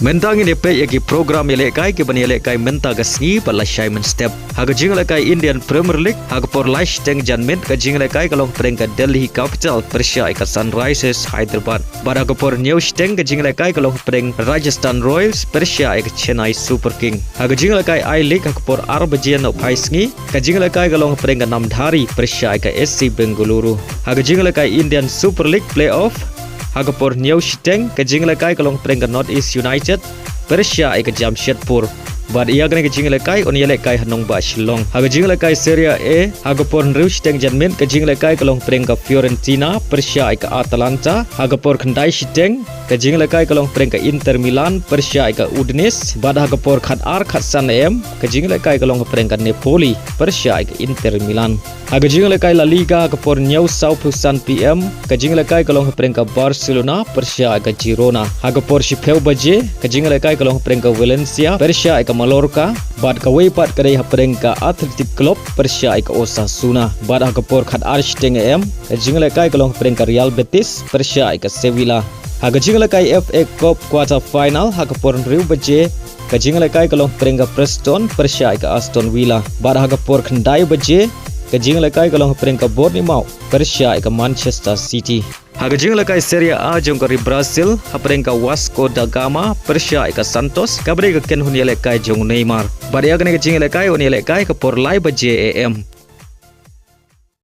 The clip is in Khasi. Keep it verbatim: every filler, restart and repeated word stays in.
Mynta ngin ïa peit ïa ki program ïalehkai kiban ïalehkai mynta ka sngi bad lashai mynstep. Ha ka jingïalehkai Indian Premier League, ha ka por lai shiteng janmiet ka jingïalehkai ka long hapdeng ka Delhi Capital pyrshah ïa ka Sunrisers Hyderabad. Bad ha ka por hynñiew shiteng ka jingïalehkai ka long hapdeng Rajasthan Royals pyrshah ïa ka Chennai Super King. Ha ka jingïalehkai I-League ha ka por ar baje nohphai sngi ka jingïalehkai ka long hapdeng ka Namdhari pyrshah ïa ka S C Bengaluru. Ha ka jingïalehkai Indian Super League Playoff ha ka por hynñiew shiteng ka jingïalehkai ka long hapdeng ka North East United pyrshah ïa ka Jamshedpur. Bad ïa kane ka jingïalehkai yn ïalehkai ha nongbah Shillong. Ha ka jingïalehkai Serie A ha ka por hynriew shiteng janmiet ka jingïalehkai ka long hapdeng ka Fiorentina pyrshah ïa ka Atalanta. Ha ka por khyndai shiteng ka jingïalehkai ka long hapdeng ka Inter Milan pyrshah ïa ka Udinese. Bad ha ka por khatar khatsan A M ka jingïalehkai ka long hapdeng ka Napoli pyrshah ïa ka Inter Milan. Ha ka jingïalehkai La Liga ha ka por hynñiew sawphew san P M ka jingïalehkai ka long hapdeng ka Barcelona pyrshah ïa ka Girona. Ha ka por shiphew baje ka jingïalehkai ka long hapdeng ka Valencia pyrshah ïa ka Mallorca. Bad kawei pat ka dei hapdeng ka Athletic Club pyrshah ïa ka Osasuna. Bad ha ka por khatar shiteng A M ka jingïalehkai ka long hapdeng ka Real Betis pyrshah ïa ka Sevilla. Ha ka jingïalehkai F A Cup quarter final ha ka por hynriew baje ka jingïalehkai ka long hapdeng ka Preston pyrshah ïa ka Aston Villa. Bad ha ka por khyndai baje ka jingïalehkai ka long hapdeng ka Bournemouth pyrshah ïa ka Manchester City. Ha ka jingïalehkai Serie A jong ka ri Brazil hapdeng ka Vasco da Gama pyrshah ïa ka Santos kaba dei ka kynhun ïalehkai jong u Neymar. Bad ïa kane ka jingïalehkai yn ïalehkai ha ka por lai baje A M.